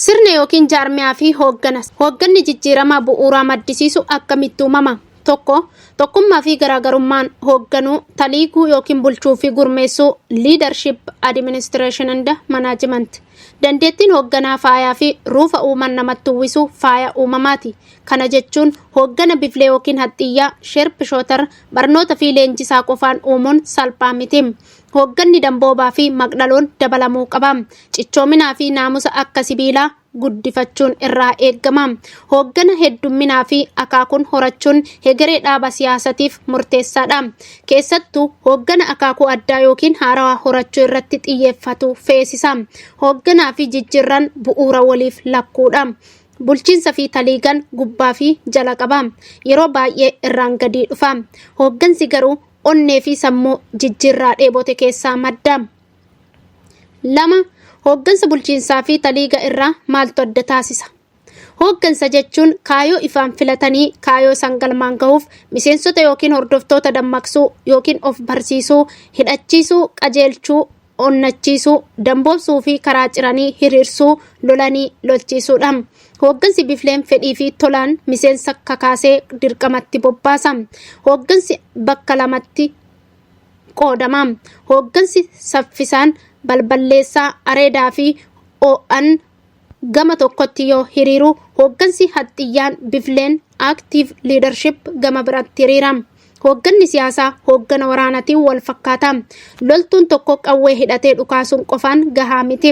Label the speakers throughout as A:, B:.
A: Sirna yookiin jaarmiyaa fi hooggana. Hoogganni jijjiiramaa bu'uuraa maddisiisu akkamitti uumama? Tokko, tokkummaa fi garaagarummaan hoogganuu, taliiguu yookiin bulchuu fi gurmeessuu, leadership, administration and management. Dandeettiin hoogganaa faayaa fi ruufa uuman namatti uwwisu faaya uumamaati. Kana jechuun hooggana biflee yookiin haxxiyyaa, sharpshooter, barnoota fi leenjisaa qofaan uumuun salphaa miti. Hoogganni damboobaa fi maqdaloon dabalamuu qaba. Cichoominaa fi naamusa akka sibiilaa guddifachuun irraa eegama. Hooggana heddumminaa fi akaakuun horachuun hegeree dhaaba siyaasatiif murteessaadha. Keessattuu hooggana akaakuu addaa yookiin haarawaa horachuu irratti xiyyeeffatu feesisa. Hoogganaa fi jijjiirran bu'uura waliif lakkuudha. Bulchiinsa fi taliigan gubbaa fi jala qaba. Yeroo baay'ee irraan gadii dhufa. Hooggansi garuu onnee fi sammuu jijjiirraa dheebote keessaa madda. 2, Hooggansa bulchiinsaa fi taliiga irraa maaltu adda taasisa? Hooggansa jechuun kaayoo ifaan filatanii kaayoo san galmaan gahuuf miseensota yookiin hordoftoota dammaqsuu yookiin of barsiisuu, hidhachiisuu, qajeelchuu, onnachiisuu, damboobsuu fi karaa ciranii hiriirsuu, lolanii lolchiisuudha. Hooggansi bifleen fedhii fi tolaan miseensa kakaasee dirqamatti bobbaasa. Hooggansi bakka lamatti qoodama. Hooggansi saffisaan balballeessaa, areedaa fi oo'an gama tokkotti yoo hiriiru, hooggansi haxxiyyaan bifleen, active leadership, gama biratti hiriira. Hoogganni siyaasaa hooggana waraanaatiin wal fakkaata. Loltuun tokko qawwee hidhatee dhukaasuun qofaan gahaa miti.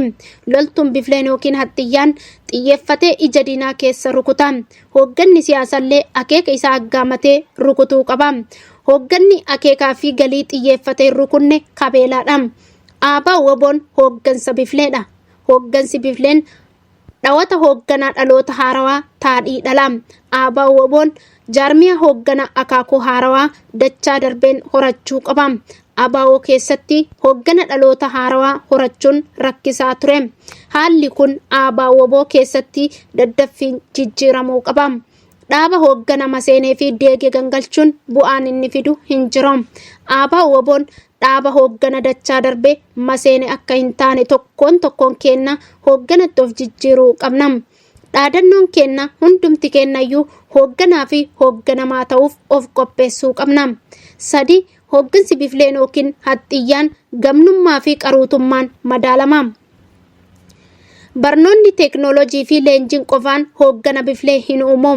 A: Loltuun bifleen yookiin haxxiyyaan xiyyeeffatee ija diinaa keessa rukuta. Hoogganni siyaasallee akeeka isaa aggaamatee rukutuu qaba. Hoogganni akeekaa fi galii xiyyeeffatee hin rukunne kabeelaadha. Aabaa Woboon hooggansa bifleedha. Hooggansi bifleen dhawata hoogganaa dhaloota haarawaa taadhii dhala. Aabaa Woboon jaarmiyaa hooggana akaakuu haarawaa dachaa darbeen horachuu qaba. ABO keessatti hooggana dhaloota haarawaa horachuun rakkisaa ture. Haalli kun ABO Woboo keessatti daddaffiin jijjiiramuu qaba. Dhaaba hooggana maseenee fi deege gangalchuun bu'aan inni fidu hin jiru. ABO Woboon dhaaba hooggana dachaa darbe maseene akka hin taane tokkoon tokkoon keenna hoogganatti of jijjiiruu qabna. Dhaadannoon keenna hundumti keennayyuu hoogganaa fi hoogganamaa ta'uuf of qopheessuu qabna. 3, Hooggansi bifleen yookiin haxxiyyaan gamnummaa fi qaruutummaan madaalama. Barnoonni teeknooloojii fi leenjiin qofaan hooggana biflee hin uumu.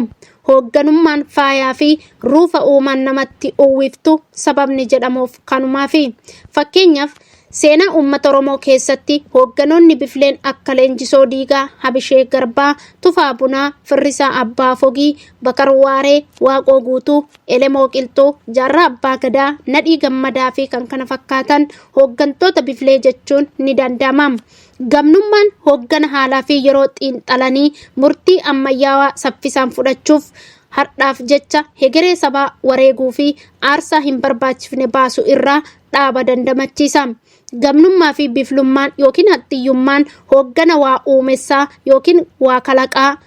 A: Hoogganummaan faayaa fi ruufa uumaan namatti uwwiftu sababni jedhamuuf kanumaafi. Fakkeenyaaf, seenaa uummata Oromoo keessatti hoogganoonni bifleen akka Leenjisoo Diigaa, Habishee Garbaa, Tufaa Bunaa, Firrisaa Abbaa Fogii, Bakar Waaree, Waaqoo Guutuu, Elemoo Qilxuu, Jaarraa Abbaa Gadaa, Nadhii Gammadaa fi kan kana fakkaatan hooggantoota biflee jechuun ni danda'ama. Gamnummaan hooggana haalaa fi yeroo xiinxalanii murtii ammayyaawaa saffisaan fudhachuuf hardhaaf jecha hegeree sabaa wareeguu fi aarsaa hin barbaachifne baasu irraa dhaaba dandamachiisa. Gamnummaa fi biflummaan yookiin haxxiyyummaan hooggana waa uumessaa yookiin waa kalaqaa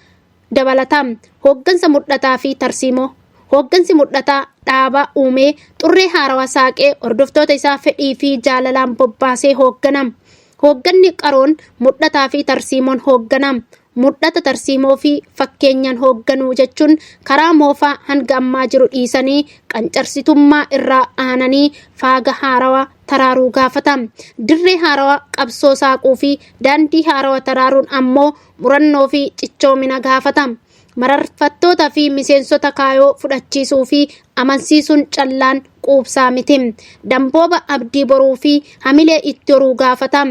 A: dabalata. Hooggansa mul'ataa fi tarsiimoo. Hooggansi mul'ataa dhaaba uumee xurree haarawaa saaqee hordoftoota isaa fedhii fi jaalalaan bobbaasee hooggana. Hoogganni qaroon mul'ataa fi tarsiimoon hooggana. Mul'ata, tarsiimoo fi fakkeenyaan hoogganuu jechuun karaa moofaa hanga ammaa jiru dhiisanii qancarsitummaa irraa aananii faaga haarawaa taraaruu gaafata. Dirree haarawaa qabsoo saaquu fi daandii haarawaa taraaruun ammoo murannoo fi cichoomina gaafata. Mararfattoota fi miseensota kaayoo fudhachiisuu fi amansiisuun callaan quubsaa miti. Dambooba abdii boruu fi hamilee itti horuu gaafata.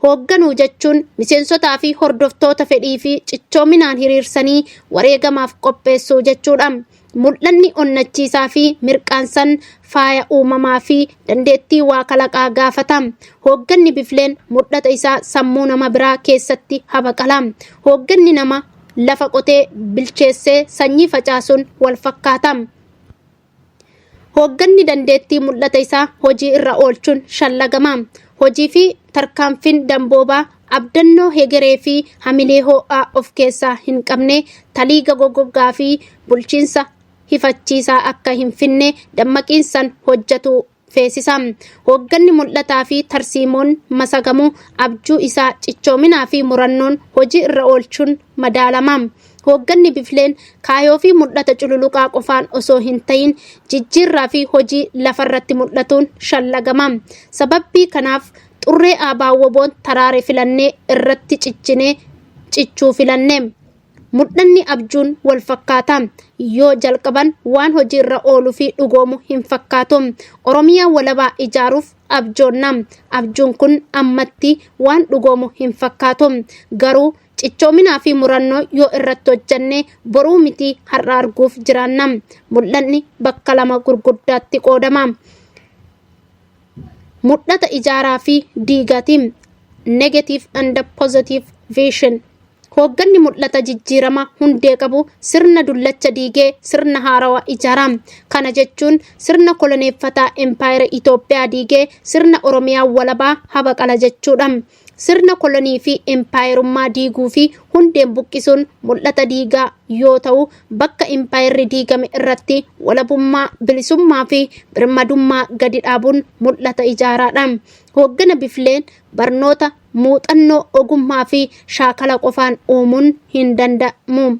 A: Hoogganuu jechuun miseensotaa fi hordoftoota fedhii fi cichoominaan hiriirsanii wareegamaaf qopheessuu jechuudha. Mul'anni onnachiisaa fi mirqaansan faaya uumamaa fi dandeettii waa kalaqaa gaafata. Hoogganni bifleen mul'ata isaa sammuu nama biraa keessatti habaqala. Hoogganni nama lafa qotee bilcheessee sanyii facaasuun wal fakkaata. Hoogganni dandeettii mul'ata isaa hojii irra oolchuun shallagama. Hojii fi tarkaanfiin damboobaa abdannoo hegeree fi hamilee ho'aa of keessaa hin qabne taliiga goggogaa fi bulchiinsa hifachiisaa akka hin finne dammaqiinsan hojjetu feesisa. Hoogganni mul'ataa fi tarsiimoon masakamu abjuu isaa cichoominaa fi murannoon hojii irra oolchuun madaalama. Hoogganni bifleen kaayoo fi mul'ata cululuqaa qofaan osoo hin ta'in jijjiirraa fi hojii lafarratti mul'atuun shallagama. Sababbii kanaaf xurree ABO-WBOn taraare filannee irratti cichinee cichuu filanne. Mul'anni abjuun wal fakkaata. Yoo jalqaban waan hojii irra ooluu fi dhugoomu hin fakkaatu. Oromiyaa walabaa ijaaruuf abjoonna. Abjuun kun ammatti waan dhugoomu hin fakkaatu. Garuu cichoominaa fi murannoo yoo irratti hojjenne boruu miti har'a arguuf jiraanna. Mul'anni bakka lama gurguddaatti qoodama. Mul'ata ijaaraa fi diigaati. Negative and positive vision. Hoogganni mul'ata jijjiirama hundee qabu sirna dullacha diigee sirna haarawaa ijaara. Kana jechuun sirna koloneeffataa Empaayera Itoophiyaa diigee sirna Oromiyaa walabaa habaqala jechuudha. Sirna kolonii fi empaayerummaa diiguu fi hundeen buqqisuun mul'ata diigaa yoo ta'u, bakka empaayerri diigame irratti walabummaa, bilisummaa fi birmadummaa gadi dhaabuun mul'ata ijaaraadha. Hooggana bifleen barnoota, muuxannoo, ogummaa fi shaakala qofaan uumuun hin danda'amu.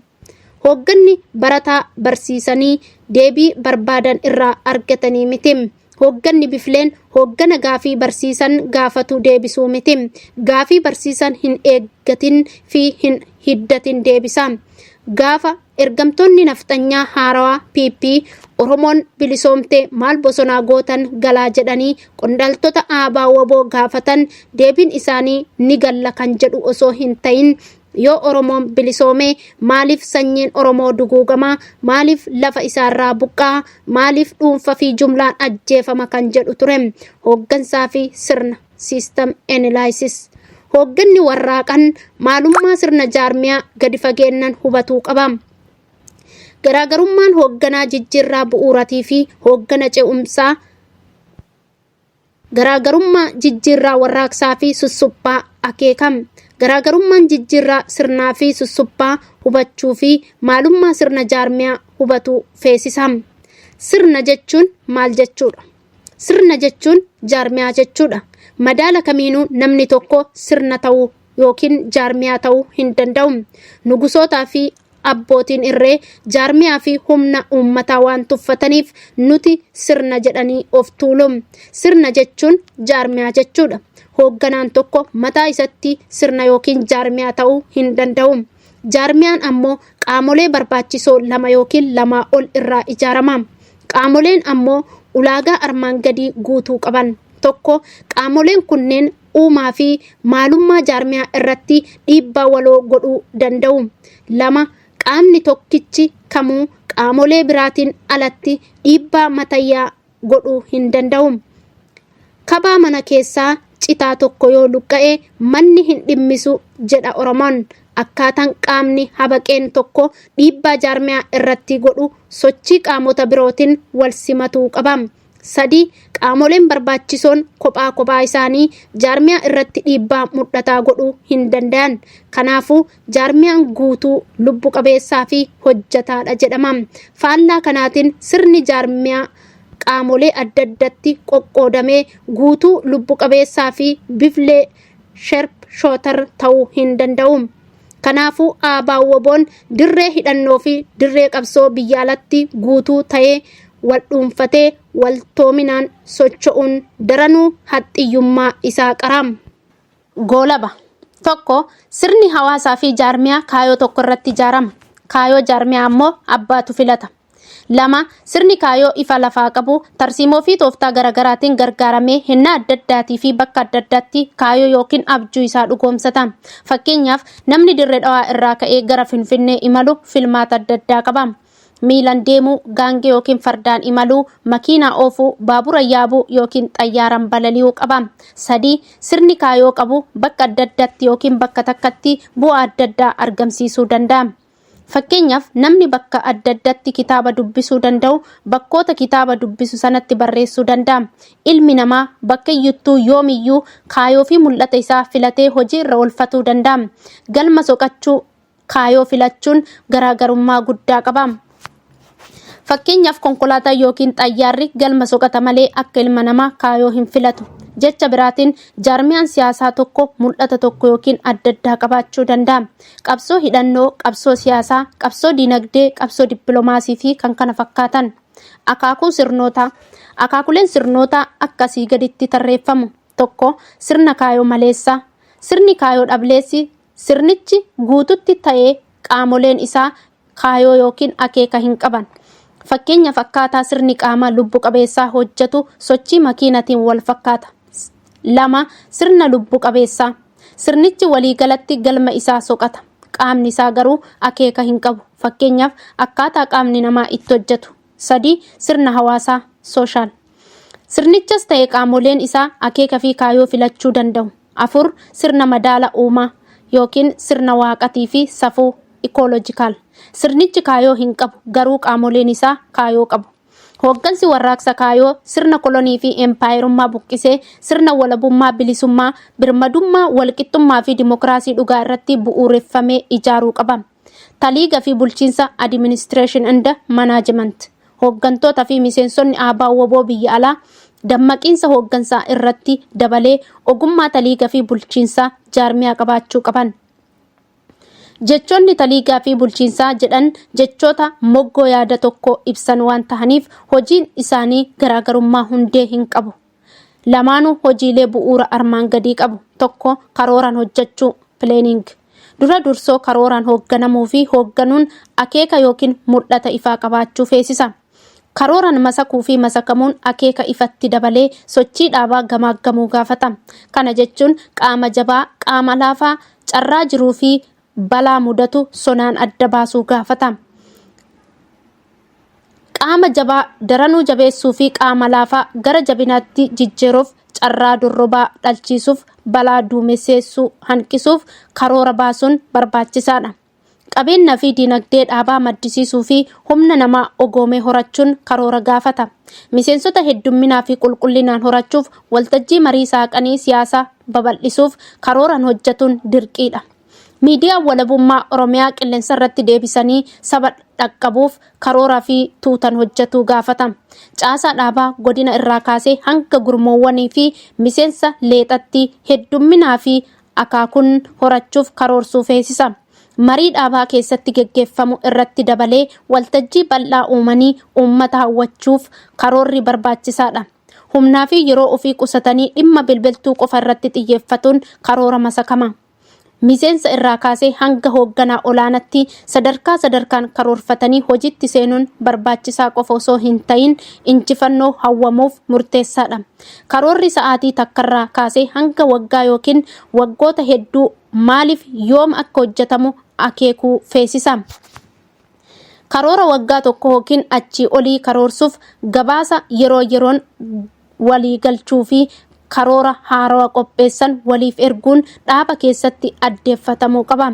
A: Hoogganni barataa barsiisanii deebii barbaadan irraa argatanii miti. Hoogganni bifleen hooggana gaafii barsiisan gaafatu deebisuu miti. Gaafii barsiisan hin eeggatin fi hin hiddatin deebisa. Gaafa ergamtoonni nafxanyaa haarawaa PP Oromoon bilisoomte maal bosonaa gootan galaa jedhanii qondaaltota ABO-WBO gaafatan, deebiin isaanii ni galla kan jedhu osoo hin ta'in, yoo Oromoon bilisoome maaliif sanyiin Oromoo duguugama, maaliif lafa isaarraa buqqaa, maaliif dhuunfa fi jumlaan ajjeefama kan jedhu ture. Hooggansaa fi sirna, system analysis. Hoogganni warraaqan maalummaa sirna jaarmiyaa gadi fageennan hubatuu qaba. Garaagarummaan hoogganaa jijjiirraa bu'uuratii fi hooggana ce'umsaa, garaagarummaa jijjiirraa warraaqsaa fi sussuphaa akeekam. Garaagarummaan jijjiirraa sirnaa fi sussuphaa hubachuu fi maalummaa sirna jaarmiyaa hubatu feesisa. Sirna jechuun maal jechuudha? Sirna jechuun jaarmiyaa jechuudha. Madaala kamiinuu namni tokko sirna ta'uu yookiin jaarmiyaa ta'uu hin danda'u. Nugusootaa fi abbootiin irree jaarmiyaa fi humna uummataa waan tuffataniif nuti sirna jedhanii of tuulu. Sirna jechuun jaarmiyaa jechuudha. Hoogganaan tokko mataa isatti sirna yookiin jaarmiyaa ta'uu hin danda'u. Jaarmiyaan ammoo qaamolee barbaachisoo lama yookiin lamaa ol irraa ijaarama. Qaamoleen ammoo ulaagaa armaan gadii guutuu qaban. Tokko, qaamoleen kunneen uumaa fi maalummaa jaarmiyaa irratti dhiibbaa waloo godhuu danda'u. Lama, qaamni tokkichi kamuu qaamolee biraatiin alatti dhiibbaa matayyaa godhuu hin danda'u. Kabaa mana keessaa citaa tokko yoo luqqa'e manni hin dhimmisu jedha Oromoon. Akkaataan qaamni habaqeen tokko dhiibbaa jaarmiyaa irratti godhu sochii qaamota birootiin wal simatuu qaba. Sadi, qaamoleen barbaachisoon kophaa kophaa isaanii jaarmiyaa irratti dhiibbaa mul'ataa godhuu hin danda'an. Kanaafuu jaarmiyaan guutuu lubbu qabeessaa fi hojjataadha jedhama. Faallaa kanaatiin sirni jaarmiyaa qaamolee adda addatti qoqqoodamee guutuu lubbu qabeessaa fi biflee sharp shooter ta'uu hin danda'u. Kanaafuu ABO-WBOn dirree hidhannoo fi dirree qabsoo biyya alatti guutuu ta'ee wal dhuunfatee waltoominaan socho'uun daranuu haxxiyyummaa isaa qara. Goolaba. Tokko, sirni hawaasaa fi jaarmiyaa kaayoo tokko irratti ijaarama. Kaayoo jaarmiyaa ammoo abbaatu filata. Lama, sirni kaayoo ifa lafaa qabu tarsiimoo fi tooftaa garaagaraatiin gargaaramee hennaa adda addaatii fi bakka adda addaatti kaayoo yookiin abjuu isaa dhugoomsata. Fakkeenyaaf, namni Dirree Dhawaa irraa ka'ee gara Finfinnee imalu filmaata adda addaa qaba. Miilan deemuu, gaangee yookiin fardaan imaluu, makiinaa oofuu, baabura yaabuu yookiin xayyaaraan balali'uu qaba. Sadi, sirni kaayoo qabu bakka adda addaatti yookiin bakka takkatti bu'aa adda addaa argamsiisuu danda'a. Fakkeenyaaf, namni bakka adda addaatti kitaaba dubbisuu danda'u bakkoota kitaaba dubbisu sanatti barreessuu danda'a. Ilmi namaa bakka iyyuttuu yoomiyyuu kaayoo fi mul'ata isaa filatee hojii irra oolfatuu danda'a. Galma soqachuu, kaayoo filachuun garaagarummaa guddaa qaba. Fakkeenyaaf konkolaataan yookiin xayyaarri galma soqata malee akka ilma namaa kaayoo hin filatu. Jecha biraatiin jaarmiyaan siyaasaa tokko mul'ata tokko yookiin adda addaa qabaachuu danda'a. Qabsoo hidhannoo, qabsoo siyaasaa, qabsoo diinagdee, qabsoo dippiloomaasii fi kan kana fakkaatan. Akaakuu sirnootaa. Akaakuleen sirnootaa akkasii gaditti tarreeffamu. Tokko, sirna kaayoo maleessaa. Sirni kaayoo dhableessi sirnichi guututti ta'ee qaamoleen isaa kaayoo yookiin akeeka hin qaban. Fakkeenyaaf akkaataa sirni qaamaa lubbu qabeessaa hojjetu sochii makiinatiin wal fakkaata. 2, Sirna lubbu qabeessaa. Sirnichi waliigalatti galma isaa soqata. Qaamni isaa garuu akeeka hin qabu. Fakkeenyaaf akkaataa qaamni namaa itti hojjetu. 3, Sirna hawaasaa, social. Sirnichas ta'e qaamoleen isaa akeeka fi kaayoo filachuu danda'u. 4, Sirna madaala uumaa yookiin sirna waaqatii fi safuu, ecological. Sirnichi kaayoo hin qabu, garuu qaamoleen isaa kaayoo qabu. Hooggansi warraaqsa kaayoo sirna kolonii fi empaayerummaa buqqisee sirna walabummaa, bilisummaa, birmadummaa, walqixxummaa fi dimokiraasii dhugaa irratti bu'uureffamee ijaaruu qaba. Taliiga fi bulchiinsa, administration and management. Hooggantoota fi miseensonni ABO-WBO biyya alaa dammaqiinsa hooggansaa irratti dabalee ogummaa taliiga fi bulchiinsaa jaarmiyaa qabaachuu qaban. Jechoonni taliigaa fi bulchiinsaa jedhan jechoota moggoo yaada tokko ibsan waan tahaniif hojiin isaanii garaagarummaa hundee hin qabu. Lamaanuu hojiilee bu'uura armaan gadii qabu. Tokko, karooraan hojjechuu, planning. Dura dursoo karooraan hoogganamuu fi hoogganuun akeeka yookiin mul'ata ifaa qabaachuu feesisa. Karooraan masakuu fi masakamuun akeeka ifatti dabalee sochii dhaabaa gamaaggamuu gaafata. Kana jechuun qaama jabaa, qaama laafaa, carraa jiruu fi balaa mudatu sonaan adda baasuu gaafata. Qaama jabaa daranuu jabeessuu fi qaama laafaa gara jabinaatti jijjiiruuf, carraa dorrobaa dhalchiisuuf, balaa duumesseessuu hanqisuuf karoora baasuun barbaachisaadha. Qabeenya fi dinagdee dhaabaa maddisiisuu fi humna namaa ogoomee horachuun karoora gaafata. Miseensota heddumminaa fi qulqullinaan horachuuf, waltajjii marii saaqanii siyaasaa babal'isuuf karooraan hojjetuun dirqiidha. Miidiyaan walabummaa Oromiyaa qilleensa irratti deebisanii saba dhaqqabuuf karooraa fi tuutan hojjetuu gaafata. Caasaa dhaabaa godina irraa kaasee hanga gurmuuwwanii fi miseensa leexatti heddumminaa fi akaakuun horachuuf karoorsuu feesisa. Marii dhaabaa keessatti geggeeffamu irratti dabalee waltajjii bal'aa uumanii uummata hawwachuuf karoorri barbaachisaadha. Humnaa fi yeroo ofii qusatanii dhimma bilbiltuu qofa irratti xiyyeeffatuun karoora masakama. Miseensa irraa kaasee hanga hoogganaa olaanatti sadarkaa sadarkaan karoorfatanii hojiitti seenuun barbaachisaa qofa osoo hin ta'in injifannoo hawwamuuf murteessaadha. Karoorri sa'aatii takkarraa kaasee hanga waggaa yookiin waggoota hedduu maaliif yoom akka hojjetamu akeekuu feesisa. Karoora waggaa tokko yookiin achii olii karoorsuuf gabaasa yeroo yeroon walii galchuu fi karoora haarawaa qopheessan waliif erguun dhaaba keessatti addeeffatamuu qaba.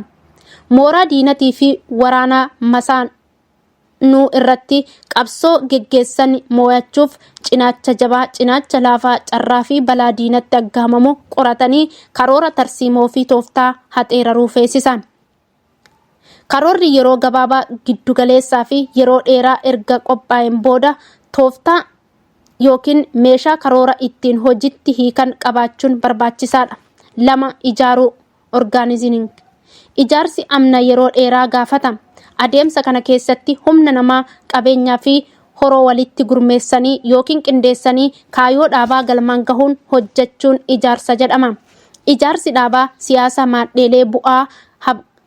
A: Mooraa diinatii fi waraanaa masaanuu irratti qabsoo geggeessan moo'achuuf cinaacha jabaa, cinaacha laafaa, carraa fi balaa diinatti aggaamamu qoratanii karoora tarsiimoo fi tooftaa haxeeraruu feesisa. Karoorri yeroo gabaabaa, giddugaleessaa fi yeroo dheeraa erga qophaa'een booda tooftaa yookiin meeshaa karoora ittiin hojiitti hiikan qabaachuun barbaachisaadha. 2, Ijaaruu, organizing. Ijaarsi amna yeroo dheeraa gaafata. Adeemsa kana keessatti humna namaa, qabeenyaa fi horoo walitti gurmeessanii yookiin qindeessanii kaayoo dhaabaa galmaan gahuun hojjechuun ijaarsa jedhama. Ijaarsi dhaabaa siyaasa maadheelee bu'aa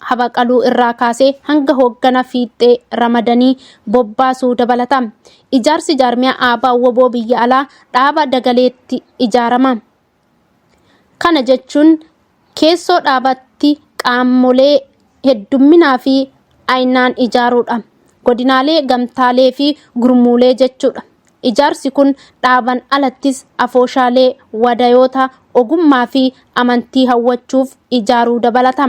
A: habaqaluu irraa kaasee hanga hooggana fiixee ramadanii bobbaasuu dabalata. Ijaarsi jaarmiyaa ABO-WBO biyya alaa dhaaba dagaleetti ijaarama. Kana jechuun keessoo dhaabatti qaamolee heddumminaa fi aynaan ijaaruudha. Godinaalee, gamtaalee fi gurmuulee jechuudha. Ijaarsi kun dhaaban alattis afooshaalee, wadayoota, ogummaa fi amantii hawwachuuf ijaaruu dabalata.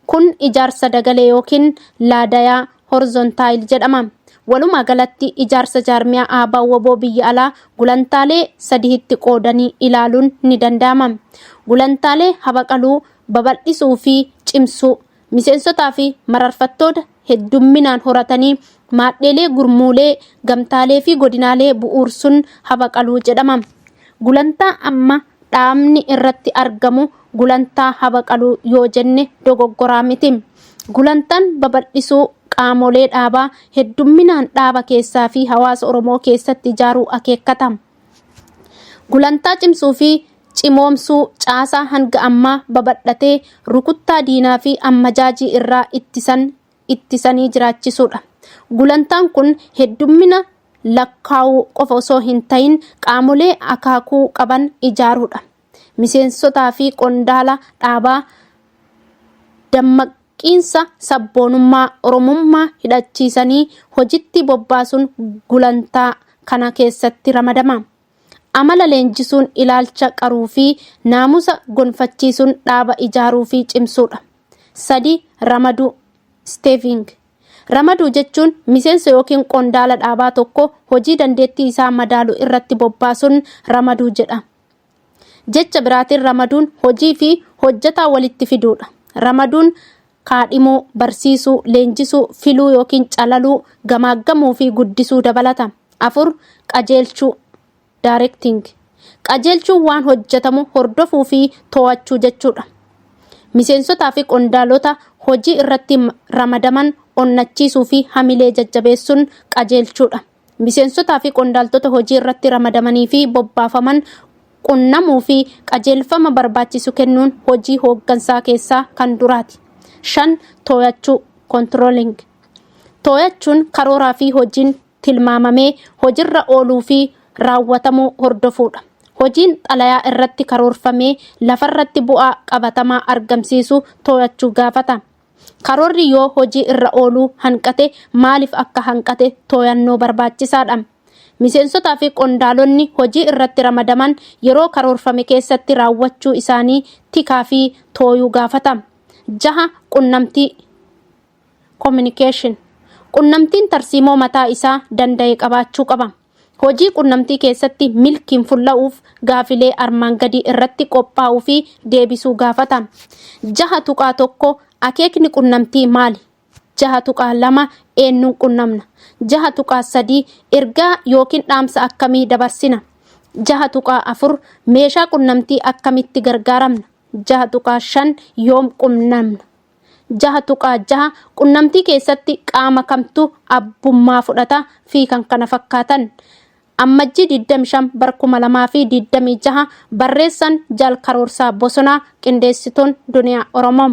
A: Kun ijaarsa dagalee yookiin laadayaa, horizontaayil jedhama. Walumaa galatti ijaarsa jaarmiyaa ABO-WBO biyya alaa gulantaalee sadiitti qoodanii ilaaluun ni danda'ama. Gulantaalee habaqaluu, babal'isuu fi cimsuu. Miseensotaa fi mararfattoota heddumminaan horatanii maadheelee, gurmuulee, gamtaalee fi godinaalee bu'uursuun habaqaluu jedhama. Gulantaa amma dhaabni irratti argamu gulantaa habaqaluu yoo jenne dogoggoraa miti. Gulantaan babal'isuu qaamolee dhaabaa heddumminaan dhaaba keessaa fi hawaasa Oromoo keessatti ijaaruu akeekkata. Gulantaa cimsuu fi cimoomsuu caasaa hanga ammaa babal'atee rukuttaa diinaa fi ammajaajii irraa ittisanii jiraachisuudha. Gulantaan kun heddummina lakkaa'uu qofa osoo hin ta'in qaamolee akaakuu qaban ijaaruudha. Miseensotaa fi qondaala dhaabaa dammaqiinsa sabboonummaa Oromummaa hidhachiisanii hojitti bobbaasuun gulantaa kana keessatti ramadama. Amala leenjisuun ilaalcha qaruu fi naamusa gonfachiisuun dhaaba ijaaruu fi cimsuudha. 3. Ramaduu, Staffing. Ramaduu jechuun miseensa yookiin qondaala dhaabaa tokko hojii dandeettii isaa madaalu irratti bobbaasuun ramaduu jedha. Jecha biraatiin ramaduun hojii fi hojjetaa walitti fiduudha. Ramaduun kaadhimuu, barsiisuu, leenjisuu, filuu yookiin calaluu, gamaaggamuu fi guddisuu dabalata. 4. Qajeelchuu, Directing. Qajeelchuun waan hojjetamu hordofuu fi to'achuu jechuudha. Miseensotaa fi qondaalota hojii irratti ramadaman onnachiisuu fi hamilee jajjabeessuun qajeelchuudha. Miseensotaa fi qondaaltota hojii irratti ramadamanii fi bobbaafaman qunnamuu fi qajeelfama barbaachisu kennuun hojii hooggansaa keessaa kan duraati. 5. To'achuu, Controlling. To'achuun karooraa fi hojiin tilmaamamee hojirra ooluu fi raawwatamuu hordofuudha. Hojiin xalayaa irratti karoorfamee lafarratti bu'aa qabatamaa argamsiisu to'achuu gaafata. Karoorri yoo hojii irra ooluu hanqate maaliif akka hanqate to'annoo barbaachisaadha. Miseensotaa fi qondaalonni hojii irratti ramadaman yeroo karoorfame keessatti raawwachuu isaanii tikaa fi tooyuu gaafata. 6. Qunnamtii, Communication. Qunnamtiin tarsiimoo mataa isaa danda'e qabaachuu qaba. Hojii qunnamtii keessatti milkiin fulla'uuf gaafilee armaan gadii irratti qophaa'uu fi deebisuu gaafata. 6.1 Akeekni qunnamtii maali? 6.2 Eenyuun qunnamna? 6.3 Ergaa yookiin dhaamsa akkamii dabarsina? 6.4 Meeshaa qunnamtii akkamitti gargaaramna? 6.5 Yoom qunnamna? 6.6 Qunnamtii keessatti qaama kamtu abbummaa fudhata fi kan kana fakkaatan. Ammajjii 25 bar 2026. Barreessan Jaal Karoorsaa Bosonaa, qindeessituun Duniyaa Oromoo.